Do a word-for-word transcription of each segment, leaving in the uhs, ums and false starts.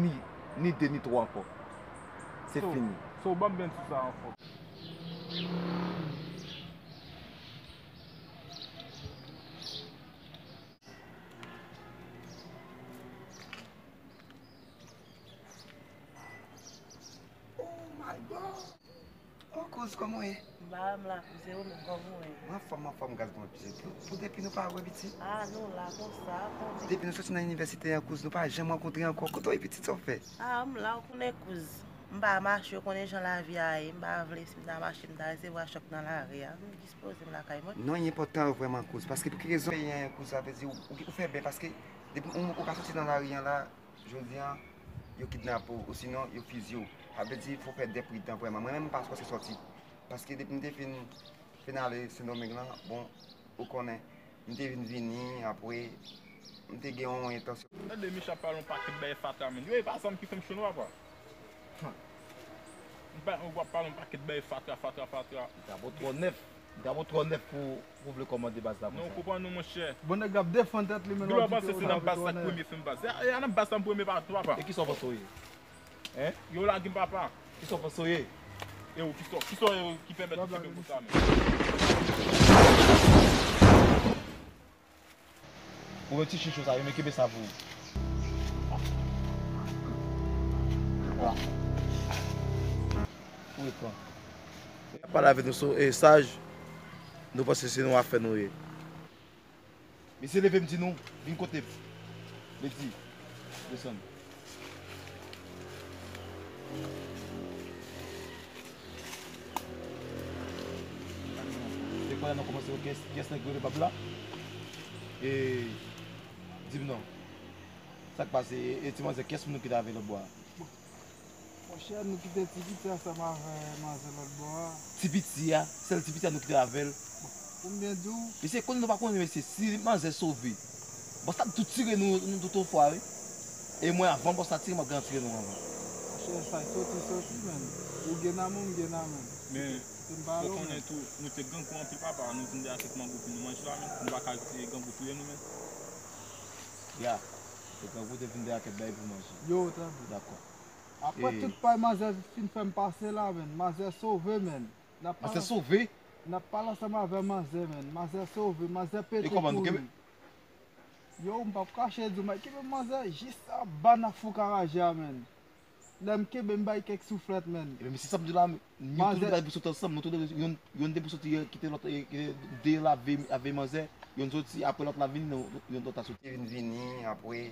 ni, ni de, ni twa ankò. Se fini. So, ban m byen sou sa ankò. Oh my God! Oh, kouz, kòman w ye? M pa m la, kouz, e ou menm, kòman w ye? Mwen anfòm, mwen anfòm, gaz mwen pye. Pou depi nou pa wè, pitit. Ah, nou la, konsa, kondi. Depi nou soti nan inivèsite an, kouz, nou pa janm rankontre ankò. Kote w ye, pitit, sa w fè? Ah, m la, ou konnen, kouz. M pa mache, ou konnen jan lavi a ye. M pa vle, si m ta mache, m ta resevwa chòk nan lari a. M dispoze m lakay mwen. Non, li enpòtan vrèman, kouz. Paske pou ki rezon peyi an, kouz, sa vle di ou, ou, ou fè byen, paske depi ou, ou ka soti nan lari an la, jodi an, yo kidnape w, osinon, yo fizye w. Sa vle di, fò w fè de pridan vrèman. Mwen menm, m pa sipoze sòti. Paske depi m te fin, fin ale Sendomeng lan, bon, ou konnen, m te vin vini, apre, m te gen yon entansyon. Tande Micha ap pale yon pakèt bagay fatra, men. Yo, e pa zam ki fè m cho non, papa. Hum. M pa, w ap pale yon pakèt bagay fatra, fatra, fatra. Gabo twò nèf. Gabo twò nèf pou, pou vle kòmande baz la konsa. Non, ou konprann nou, monchè. Bon, nèg la ap defann tèt li, men. Gilo panse se nan baz sa k premye fè m baz. E, e nan baz sa m premye pa, papa. E kisa w panse w ye? Hein? Yo lage m, papa. Kisa w panse w ye? E ou, kisa, kisa w ye ki pèmèt ou kenbe m konsa, men? Ou menm ti chicho sa, yo, men kenbe sa pou ou. Frekan. Ap pale avèk nou sou, e, saj, nou panse se nou afè nou ye. Mesye, leve m di nou, vin kote m. Ledi, desann. Se kounye a nou kòmanse wè kiyès, kiyès nèg rele Bab la? E, di m non. Sa k pase? E, e ti manzè, kiyès moun nou kite avè lòt bò a? Monchè, nou kite ti piti a ansanm avè manzè lòt bò a. Ti piti a? Sèl ti piti a nou kite avè l? Pou m byen di w. Mesye, konnen nou pa konnen, mesye, si manzè sove, bòs la ap tou tire nou, nou tout yon fwa, wi. E mwen, avan bòs la tire, m ap gen tire nou anvan. Monchè, sa soti, soti, menn. Ou gen nan men, m gen nan men. Men, fò konnen tou, nou te grangou anpil, papa, nou vin de a kèk mango pou nou manje la, menn. Nou pa ka kite grangou touye nou, menn. Ya, te grangou te vin de a kèk bagay pou manje. Yo, tande. Dakò. Apre tout pay manzè fin fè m pase la, menn. Manzè sove, menn. Manzè sove? N ap pale ansanm avè manzè, menn. Manzè sove, manzè pete kouri. E kòman nou kenbe? Yo, m p ap kache di w, m al kenbe manzè jis anba nan fou karaje a, menn. Lè m kenbe, m bay kèk souflèt, menn. Ebyen, men se sa m di w la, nou tout nou ta pou soti ansanm, nou tout, yonn, yonn te pou soti, kite lòt, e, kite de lave, avè manzè, yonn soti, apre lòt la vini, nou, yonn lòt la soti. Te vin vini, apre,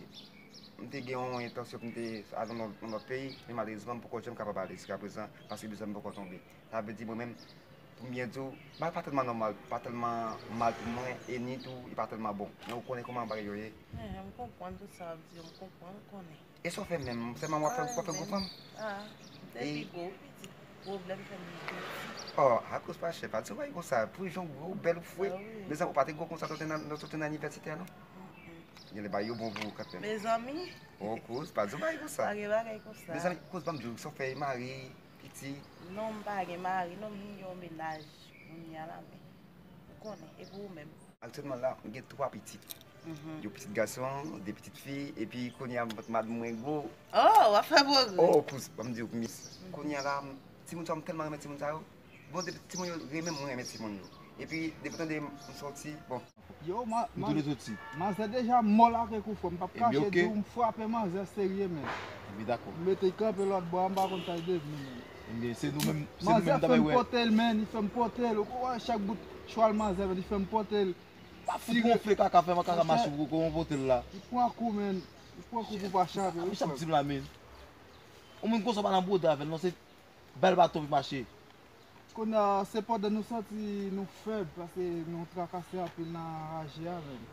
m te gen yon entansyon pou m te al nan yon lòt peyi, men malerezman, m poko janm kapab ale jiskaprezan, paske bizè m poko tonbe. Sa vle di mwen menm, pou m byen di w, bagay pa tèlman nòmal, pa tèlman mal pou mwen, e ni tou, li pa tèlman bon. Men ou konnen kòman bagay yo ye. Enhen, m konprann tout sa w ap di yo, m konprann, m konnen. E sa w fè menm? Sèlman w ap fè, w ap fè gwo fanm? Ah, m te pi gwo, wi, pitit. Pwoblèm fè m vin piti. Oh, akoz pa chè, pa di w bagay konsa. Pou jan w gwo, w bèl, w fre. Mezanmi, ou pa te gwo konsa lè w te nan, lè w te nan inivèsite a, non? Genlè bagay yo bon pou ou kanmenm. Mezanmi. Oh, kouz, pa di yon bagay konsa. Pa gen bagay konsa. Mezanmi, kouz, ban m di w, sa w fè, mari, pitit? Non, m pa gen mari, non, m gen yon mennaj kounye a la, men ou konnen, e pou ou menm? Aktyèlman la, m gen twa pitit. Mhm. Yon pitit gason, de pitit fi, epi kounye a m pot madanm mwen gwo. Oh, w ap fè pwogrè. Oh, kouz, ban m di w, mis. Mhm. Kounye a la, m, timoun sa yo, m tèlman renmen timoun sa yo. Bon, depi timoun yo renmen m, mwen renmen timoun yo. Epi, depi tande m soti, bon. Yo, ma, nou ma, tou de soti. Manzè deja mò lake kou fò. M p ap kache di w, m frape manzè serye, men. Ebyen, dakò. M mete l kanpe lòt bò a, m pa konn sa l devni, men. Ebyen, se nou menm, se nou menm ta bay wè. Manzè fè m pote l, men, li fè m pote l. Ou konn wè chak bout chwal manzè, men, li fè m pote l. Pa fout gonfle kaka, fè m kaka mache pou kòman pote l la. Li pran kou, men. Li pran kou pou pa chape, wi, frè m. Sa m di m la, men. Yon moun konsa pa nan bouda avè l, non, se bèl baton pou mache. Kounye a, se pandan nou santi nou fèb, paske nou trakase anpil nan raje a menm.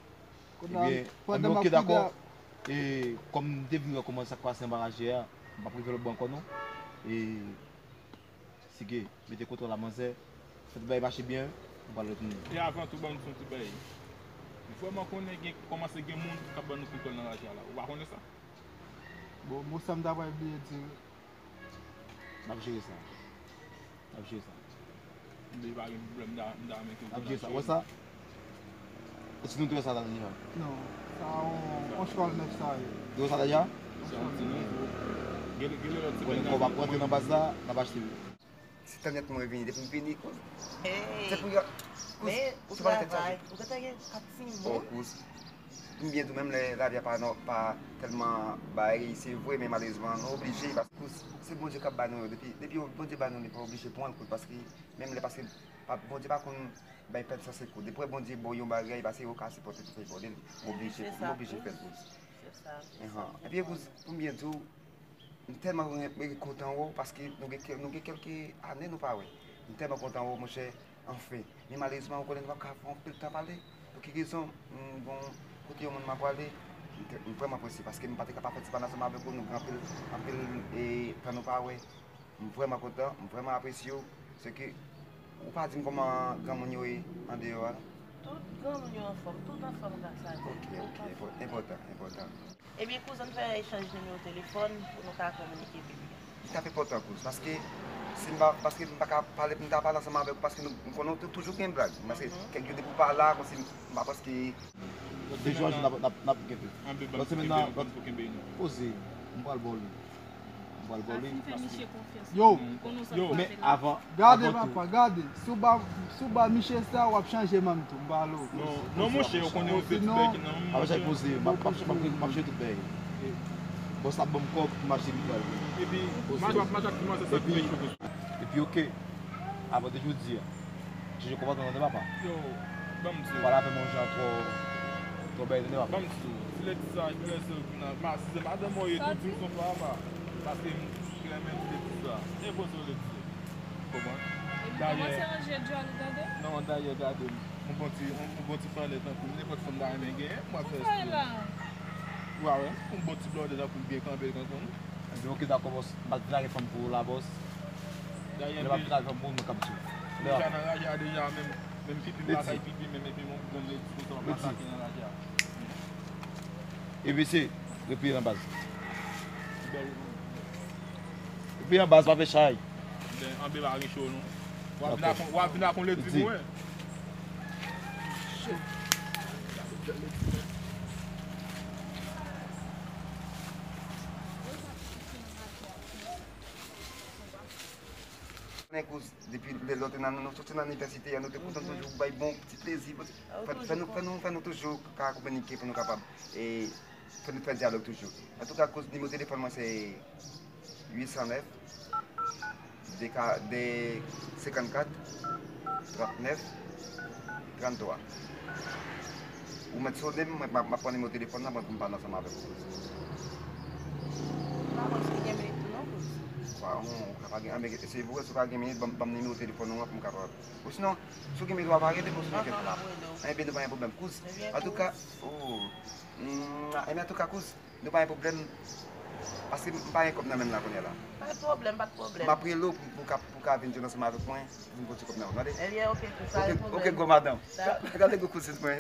Kounye a, ebyen, pandan m ap koude a. E, kòm m te vin wè kòman sa k pase anba raje a, m p ap rive lòt bò ankò non. E, Sige, mete kontwòl la, manzè. Fè tout bagay mache byen, nou pral retounen. E avan tou, ban m di yon ti bagay. M vrèman konnen gen, kòmanse gen moun k ap ban nou kontwòl nan raje a la. Ou pa konnen sa? Bon, mo sa m ta pral bliye di wi. N ap jere sa. N ap jere sa. Li pa gen pwoblèm, m ta, m ta renmen ke w kontakte yo. N ap jere sa. Wè sa? E si nou te wè sa ta deja? Non, sa yon, yon chwal nèf sa ye. Yo wè sa deja? Se yon ti nouvo. Gen, gen lòt ti bagay. Konnen kòb ap rantre nan baz la, n ap achte yo. Se tan nèt mwen vini, depi m vini, kouz. Se pou yo, kouz, se pa nan tèt chaje. Ou gentan gen kat timoun. Oh, kouz. M byen di w, menm lè lavi a pa nò, pa tèlman bay, se vre, men malerezman, nou oblije, paske, kouz, se Bondye k ap ba nou yo, depi, depi Bondye ba nou li, pa oblije pran l, kouz, paske, menm lè, paske, pa, Bondye pa konn bay pèsòn san sekou. Depi w wè Bondye ba w yon bagay, paske ou ka sipòte tout efò li, m oblije, m oblije fè l, kouz. Epi, kouz, pou m byen di w, M tèlman re-, re-, kontan wè w, paske nou gen kè-, nou gen kèlke ane nou pa wè. M tèlman kontan wè w, monchè, anfen. Men malerezman, ou konnen nou p ap ka fè anpil tan pale. Pou ki rezon? M gon kote yon moun m ap prale. M te, m vrèman prese, paske m pa te ka pa fè ti pale ansanm avèk ou, nou gen anpil, anpil, e, tan nou pa wè. M vrèman kontan, m vrèman apresye w. Se ke ou pa di m kòman granmoun yo ye andeyò a la? Tout granmoun yo anfòm, tout anfòm gras a Dye. Ok, ok, enpò-, enpòtan, enpòtan. Ebyen, kouz, ann fè echanj nimewo telefòn pou nou ka kominike pi byen. Li t ap enpòtan, kouz, paske si m pa, paske m pa ka pale, m ta pale ansanm avèk ou, paske nou, m konnen ou tou-, toujou gen blag. Paske kèk jou depi w pa la, kòmsi m pa paske. Lòt semèn nan, n ap, n ap, n ap kenbe. Lòt semèn nan, lòt, poze, m pral ba w li. M pral ba w li. Yo, men avan, gade, papa, gade. Si w ba, si w ba miche sa, w ap chanje manm tou, m pale w. Non, non, monchè, ou konnen yon ti bèk nan menm. Apa sa poze, m ap, m ap, m ap, m ap jere tout bagay. Bòs la ban m kòb pou m achte li pral. Epi, m ap, m ap, m ap, epi, epi, oke, avan de jodi a. Chanje konpòtman w tande papa. Yo, ban m di w. Pale avè m yon jan twò, twò bèl tande papa. Ban m di w, si lè di sa, lè se nan, ma, si se madanm mwen ye tou, di m son fwa pa. Paske m renmen ti lè di sa. E poze w lè di. Konprann? Epi kòmanse ranje djòl ou tande? Non, dayè gade m. Yon bon ti, yon, yon bon ti flannè tankou m, nenpòt fanm ta renmen genyen, m ap fè espri. Ou pa wè, yon bon ti blòdè tankou m byen kanpe tankou m. Ebyen, oke, dakò, bòs. M pa t vin lage fanm pou ou la, bòs. Dayè, lè m ap vin lage fanm pou ou, mwen k ap di w. Deja nan raje a deja, menm, menm pipi m pa kay pipi, menm epi m ap grann lè di konsa, m ap atake nan raje a. E mesye, repile nan baz. Repile nan baz, pa fè chay. Ben, anbe pa gen cho, non. W ap vin ak, w ap vin ak yon ledi pou mwen. Konnen kouz, depi lè lòt nan nou, nou soti nan inivèsite a, nou te kontan toujou bay bon ti plezi, bon ti, fè, fè nou, fè nou, fè nou toujou ka kominike pou nou kapab, e, fè nou fè dyalòg toujou. Antouka, kouz, nimewo telefòn mwen se uit san nèf, de ka, de senkannkat, trannèf, tranntwa. Ou mèt sonnen m, mwen, m ap, m ap pran nimewo telefòn nan, mwen, pou m pale ansanm avèk ou. M pa kwè si w gen minit tou non, kouz. Bon, ou ka pa gen, anben, se vre, si w pa gen minit, ban m, ban m nimewo telefòn ou an pou m kapab. Osinon, si w gen minit, w ap rele m, osinon. Anhan, m ap rele w. Enben, nou pa gen pwoblèm, kouz. Antouka, oh, mm, enben, antouka, kouz, nou pa gen pwoblèm, paske m pa gen kòb nan men m la kounye a la. Pa gen pwoblèm, pa gen pwoblèm. M ap rele w pou, pou ka, pou ka vin jwenn ansanm avèk mwen, pou vin pote kòb nan men w, tande? Ebyen, oke, kouz, pa gen pwoblèm. Oke, gwo madanm. Dakò. Gade gwo kouzin mwen.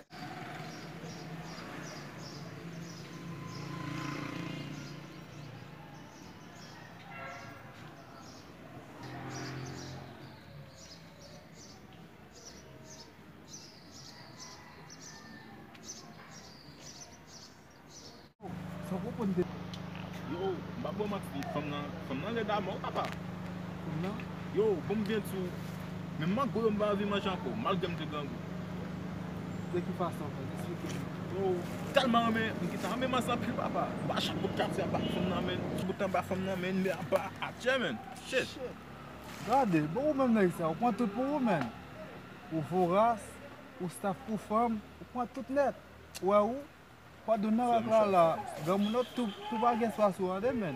Yo, m pa ba w manti, fanm nan, fanm nan lèd amò, papa. Fanm nan? Yo, bon, m byen di w, menm mango yo m pa anvi manje ankò, malgre m te grangou. De ki fason, frè? Eksplike m. Yo, m tèlman renmen, m gentan renmen manzè anpil, papa. M ba chak bout k ap di aba fanm nan, men. Bout anba fanm nan, men, men aba, atchè, men. Shit. Shit. Gade, bon, ou menm nèg sa, ou pran tout pou ou, men. Ou voras, ou staff pou fanm, ou pran tout nèt. Ou wè ou, Padon nan rak la la, granmoun yo tou, tou pa gen swa sou an de, men.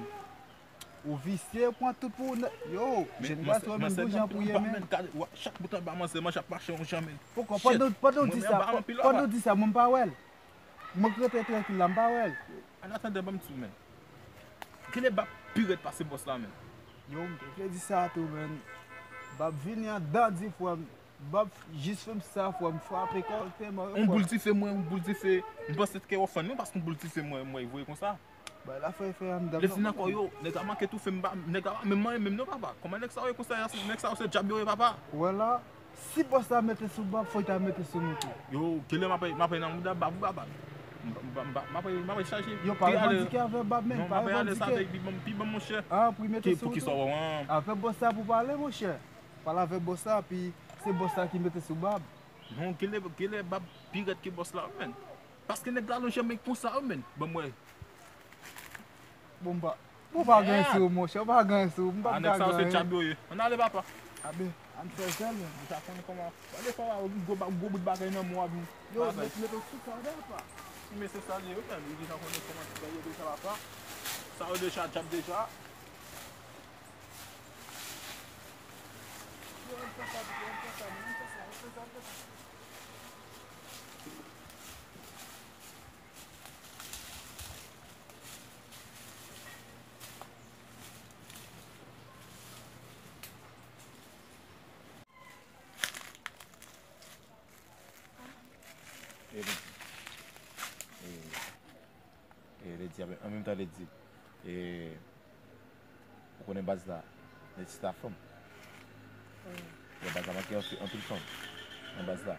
Ou visye, pran tout pou ou nèt. Yo, jèn gason, men, bon jan pou ye, men. Men, gade, wa, chak bout anba manzè, manzè ap mache yon jan, men. Poko, pandan, pandan w di sa, pandan w di sa, mwen m pa wè l. Mwen k rete trankil la, m pa wè l. An atandan, ban m di w, men. Genlè Bab pi rèd pase bòs la, men. Yo, m te vle di sa tou, men. Bab vini an dandi, frè m. Bab jis fè m sa, frè m, frape kòlèktèman, wi, frè m. Yon boul dife, mwen, yon boul dife. M panse te ke w ap fann mwen, paske yon boul dife, mwen, mwen, voye konsa. Bay la fè, fè anndan. Lè fin ankò, yo, nèg la manke toufe m, ba, nèg la pa menm manyen menm non, papa. Kòman nèg sa yo ye konsa, nèg sa yo se dyab yo ye, papa. Ou wè la, si bòs la mete sou Bab, fò l ta mete sou nou tou. Yo, genlè m ap, m ap nan mouda Bab, wi, papa. M, m, m, m ap, m ap chaje. Yo, pa revandike avè Bab, men, pa revandike. Non, m ap ale sa avèk pi bon, pi bon, monchè. Ah, pou l mete sou ou tou. Ki, pou ki sa w wè, an? Avè bòs la pou pale, monchè. Pale avè bòs la, pi se bòs la ki mete sou Bab. Non, genlè, genlè Bab pi rèd ke bòs la, wi, menn. Paske nèg la lonje men konsa, wi, menn. Ban m wè. Bon, m pa, bon, pa gen sou, monchè, pa gen sou, m pa ka gen anyen. Nèg sa yo se dyab yo ye. Ann ale, papa. Abe, ann fè zèl, menn. Ou ta konn kòman. Gade fò w gwo ba-, gwo bout bagay nan men w ap. Yo, met, met sou sa, papa. Si mesye sa li ye, wi, menn. Li deja konnen kòman ti bagay yo deja, papa. Sa yo deja dyab deja. E, e, e, Lady, an menm tan, Lady, e, ou konnen baz la, Lady, se ta fanm. Wi. Baz la manke anpi-, anpil fanm nan baz la.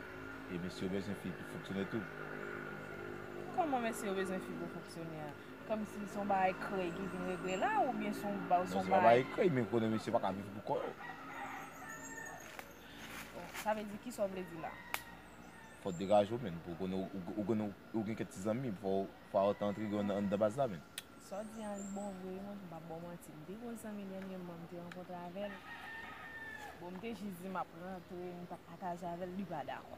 E mesye yo bezwen fi pou fonksyone tou. Kòman mesye yo bezwen fi pou fonksyone a? Kòmsi se yon bagay krèy ki vin regle la, oubyen se yon ba-, se yon bagay? Non, se pa bagay krèy, men konnen mesye pa ka viv pou kò yo. Bon, sa vle di, kisa w vle di la? Fò w degaje w, menn, pou konnen ou, ou, ou, ou, ou gen kèk ti zanmi, fò, fò w ta antre yo anndan, anndan baz la, menn. Sa w di an, li bon vre, wi, mwen, m p ap ba w manti. M te gen yon zanmi dènyèman, m te rankontre avè l. Bon, m te jis di m ap rantre, m t ap pataje avè l, li pa dakò.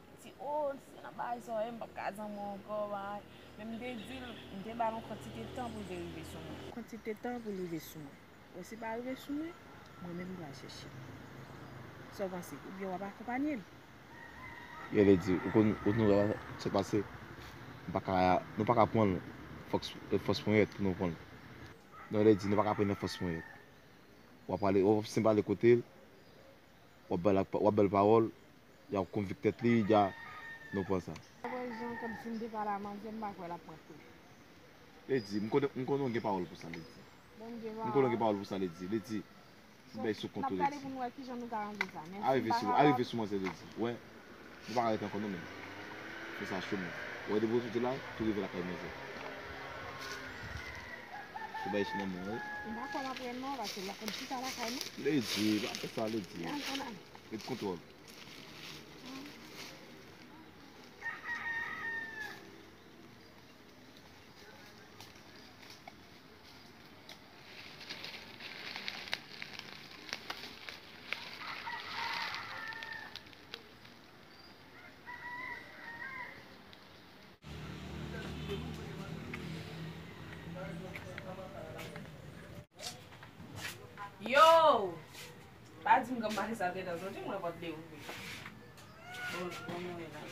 Li di, o, si nan bagay sa w ye, m p ap ka zanmi w ankò, bagay. Men m te di l, m te ba l yon kantite tan pou l te rive sou mwen. Kantite tan pou l rive sou mwen. Bon, si l pa rive sou mwen, mwen menm m pral chèche l. Sa w panse? Oubyen w ap akonpanye m? Yo, Lady, ou konn, ou konn sa k pase? Nou pa ka, nou pa ka pran l fòs, fòs ponyèt pou nou pran l. Non, Lady, nou pa ka pran l nan fòs ponyèt. W ap prale, w ap senp ale kote l, w ap ba l, w ap ba l pawòl, y a konvik tèt li, y a, nou pran sa. Apre jan kòmsi m te pale a manzè, m pa kwè l ap pran kou. Lady, m konnen, m konnen w gen pawòl pou sa, Lady. M konnen w gen pawòl pou sa, Lady. Lady, m bay sou kont ou, Lady. N ap gade pou n wè kijan nou ka ranje sa. Men si m pa kapab. Arive sou, arive sou manzè, Lady. Wè, nou pa ka rete ankò non, men. Fè sa cho, men. Wè, depi w soti la, tou rive lakay manzè. Tou bay sou nan men, wi. M pa kwè m ap rete non, paske la, m chita lakay mwen. Lady, pa fè sa, Lady. Men ann, ann ale. Met kontwòl. Yo! Pa di m granm maten sa gentan soti, mwen pòt dewouvri. Bon, bon, mwen la.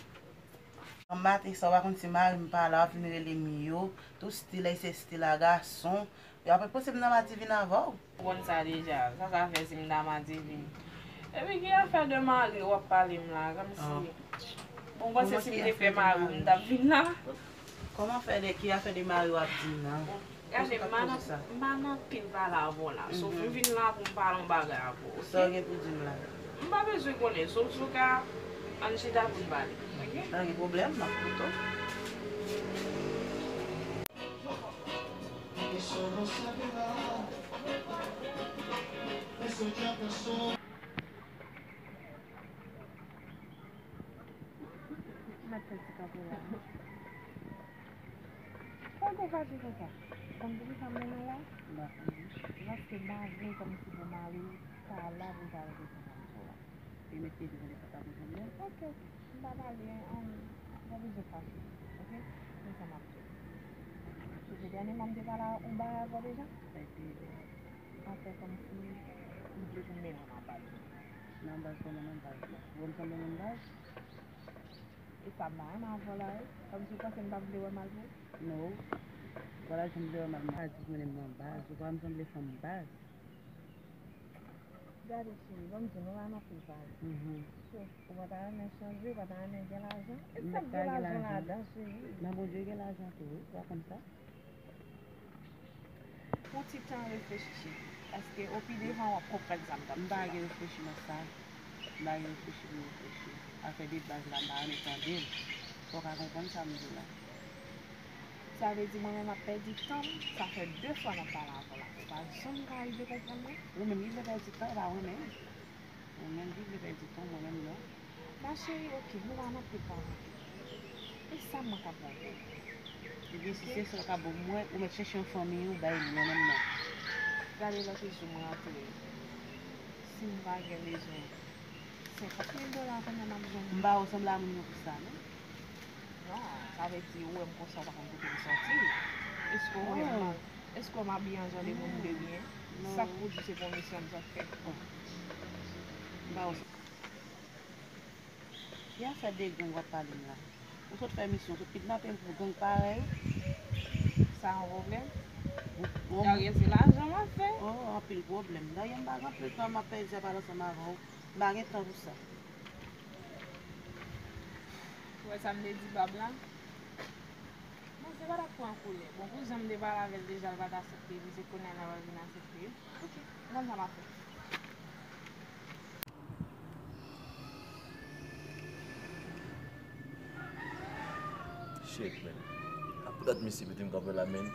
Granm maten sa, w pa konn si mari m pa la, w ap vin rele m yo. Tout stil la, se stil a gason. Yo ap panse m nan madivin avè w. Ou konn sa deja. Sa sa fè si m nan madivin? Epi ki afè de mari w ap pale m la, kòmsi. Bon, ou panse si m te fè mari w, m t ap vin la? Kòman fè de, ki afè de mari w ap di m nan? Gade, m pa nan, m pa nan pil pale avè w la. Sof m vin la pou m pale yon bagay avè w, oke? Sa w gen pou di m la? M pa bezwen konnen. Sof, sof ka, ann chita pou n pale, oke? Pa gen pwoblèm, m ap koute w. Mwen fè ti kanpe la. Kòman w fache konsa? Konn poukisa m mennen w la? M pa konnen. Se paske m pa vle kòmsi pou mari w ta la pou l ta wè sa m ap di w la. E mèt te di mwen de sa pa gen pwoblèm. Ok, ok. M pa pale, um, pa bezwen fache. Ok? Men sa m ap di w. Sonje dènyèman m te pale ou bay avè w deja? Sa te. An fè kòmsi m vle pou m mennen w nan baz. Nan baz kòman nan baz la? Ou wè m sanble moun baz? E sa m pa renmen avè w la, wi. Kòmsi w panse m t ap vle wè mal pou ou? No. Ou pa ta janm vle wè mal. M pa di pou mennen m nan baz. Ou pa wè m sanble fanm baz? Gade cheri, ban m di w, nou pa nan anpil pale. Mhm. So, ou pa ta renmen chanje, ou pa ta renmen gen lajan? E sa k gen lajan ladan, cheri? Nan Bondye gen lajan tou, wi. Ou pa konn sa? Pran ti tan reflechi, cheri. Paske o pi devan w ap konprann sa m t ap di w la. M pa gen reflechi nan sa. M pa gen reflechi pou m reflechi. Afè de baz la, m pa renmen tande l. Fò w ka konprann sa m di w la. Sa vle di mwen menm m ap pèdi tan m, sa fè de fwa m ap pale avè w la. Ou pa janm ka rive konprann mwen? Ou menm ki vle pèdi tan, ou pa renmen. Ou menm ki vle pèdi tan, mwen menm non. Ma chérie, ok, nou pa nan pil pale. E sa mwen ka ba w? Ebyen, si se sa w ka ban mwen, ou mèt chèche yon fanmi ou bay li, mwen menm non. Gade lòt jou mwen antre. Si m pa gen bezwen senkant mil dola kounye a m ap jwenn. M pa wè w sanble a moun yo pou sa, non. Non, sa vle di ou wè m konsa, ou pa konn kote m soti. Èske w wè m, èske w m abiye an jan de moun m dwe byen? Non. Sa k pou di se pou misyon m sot fè? Bon. M pa wè w. Ki afè de gang w ap pale m la? Ou sot fè misyon, ou sot kidnape m pou gang parèy ou? Sa yon pwoblèm? Bon, bon. Dayè, se lajan m ap fè. Oh, anpil pwoblèm. Dayè, m pa gen anpil tan m ap pèdi ap pale ansanm avè w. M pa gen tan pou sa. Ou wè sa m te di bab la? Bon, se pa t ap pran koulè. Bon, pou jan m te pale avè l deja, l pa t aksepte, epi se kounye a l ap vin aksepte. Ok, m konn sa m ap fè. Shit, man. A poutèt misye mete m kanpe la, man.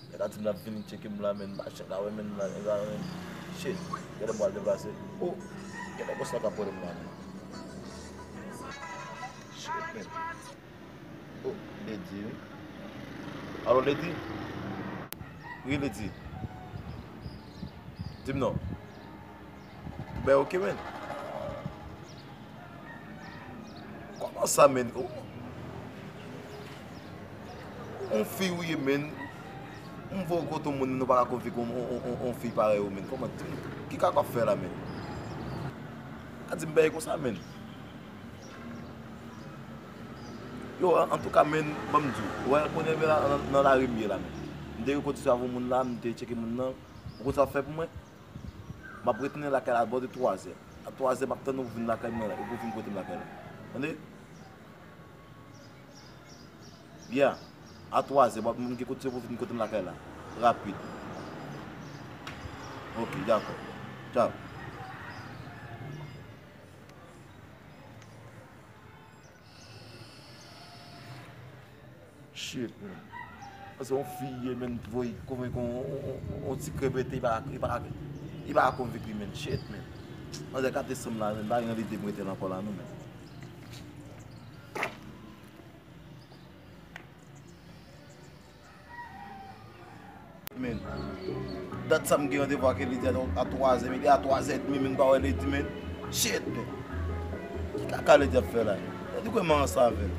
Nèg la di m l ap vin tcheke m la, man. M pa janm ka wè, man, m la, nèg la, man. Shit. Genlè m pral deplase. Oh! Genlè bòs la k ap rele m la, man. Shit, man. Oh, Lady, wi. Alo, Lady? Wi, Lady. Di m non. Ben, ok, man. Kòman sa, man? Ou, ou fi ou ye, man. M voye w kote yon moun, nou pa ka konvik yon, yon, yon, yon, yon fi parèy ou, man. Kòman, di m, ki kaka w ap fè la, man? A di m bèy konsa, man. Yo, an, antouka, man, ban m di w, ou wè, kounye a la, nan, nan lari m ye la, man. M te rekonèt avè yon moun la, m te tcheke moun nan. Ou konn sa w ap fè pou mwen? M ap retounen lakay la bò de twazè. A twazè, m ap tann ou pou vin lakay mwen la, ou pou vin kote m lakay la. Tande? Yeah. A twazè, m ap, m gen kondisyon pou vin kote m lakay la. Rapid. Ok, dakò. Tchaw. Shit, man. Paske yon fi ye, man, voye konvenk yon, yon, yon, yon ti krèpete, li pa, li pa, li pa konvenk li, man. Shit, man. Manzè ka desann la, man. M pa gen lide m rete la ankò la, non, man. Men, dat sa m gen randevou ak Lady a, a twazè, men li a twazè edmi, men m pa wè Lady, men. Shit, men. Ki kaka Lady ap fè la? Lady kwè m ansanm avè l.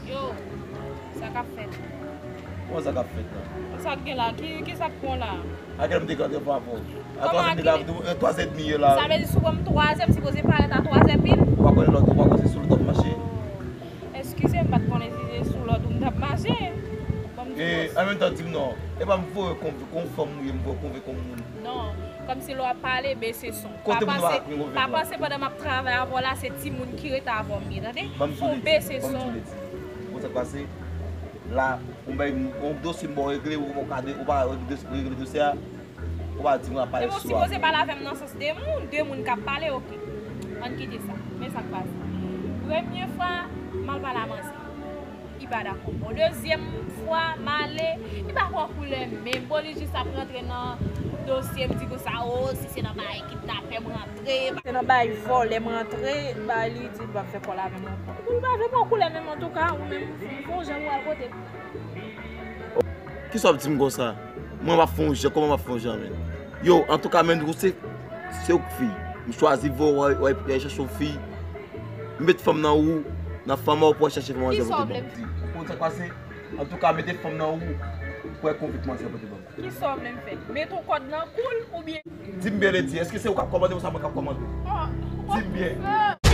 Yo, sa k ap fèt? Kòman sa k ap fèt la? Sa k gen la? Ki, ki sa k pran la? A kèlè m te gen randevou avè w? A twazè m te la, twazè edmi ye la. Sa vle di si w wè m twazè, m sipoze parèt a twazè pil? Ou pa konnen lòt, ou pa konnen se sou lòt w ap mache? Eskize m, m pa t konnen si se sou lòd ou m t ap mache. Ban m di bòs. E, an menm tan, di m non. E pa m voye w konvenk yon fanm ou ye, m voye w konvenk yon moun. Non, kòmsi lè w ap pale, bese son. Kote moun pa panse pandan m ap travay avè w la, se timoun ki rete avè w m ye, tande? Fò w bese son. Ban m di w, Lady. Ou konn sa k pase? La, ou bay yon dosye m ba w regle, ou pa regle dosye a. Ou pa di mwen ap pale sou avè w. Se bon, sipoze pale avè m nan sans de moun, de moun k ap pale, ok. Ann kite sa. Men sa k pase. Premye fwa, m al pale a manzè. Li pa dakò. Bon, dezyèm fwa, m ale, li pa pran koulè menm. Bon, li jis ap rantre nan dosye m, di konsa, o, si se nan bagay kidnapè m rantre, se nan bagay vòlè m rantre, ba li di l p ap fè kòl avè m ankò. Epi li pa vle pran koulè menm, antouka, ou menm, fè yon jan pou w al kote. Kisa w ap di m konsa? Mwen m ap fè yon jan, kòman m ap fè yon jan, menn? Yo, antouka, menn, ou se, se ou k fi. M chwazi voye w al chache yon fi. M met fanm nan ou, nan fanm ou pou w al chache fanm manzè Kisa w pote vle ban m m. fè? Ou konn sa k pase? Antouka, mete fanm nan ou pou w al konvik manzè pote ban m. Kisa w vle m fè? Met yon kòd nan kou l oubyen? Di m byen, Lady, èske se ou k ap kòmande m, sa mwen k ap kòmande w? Ah, Di m byen.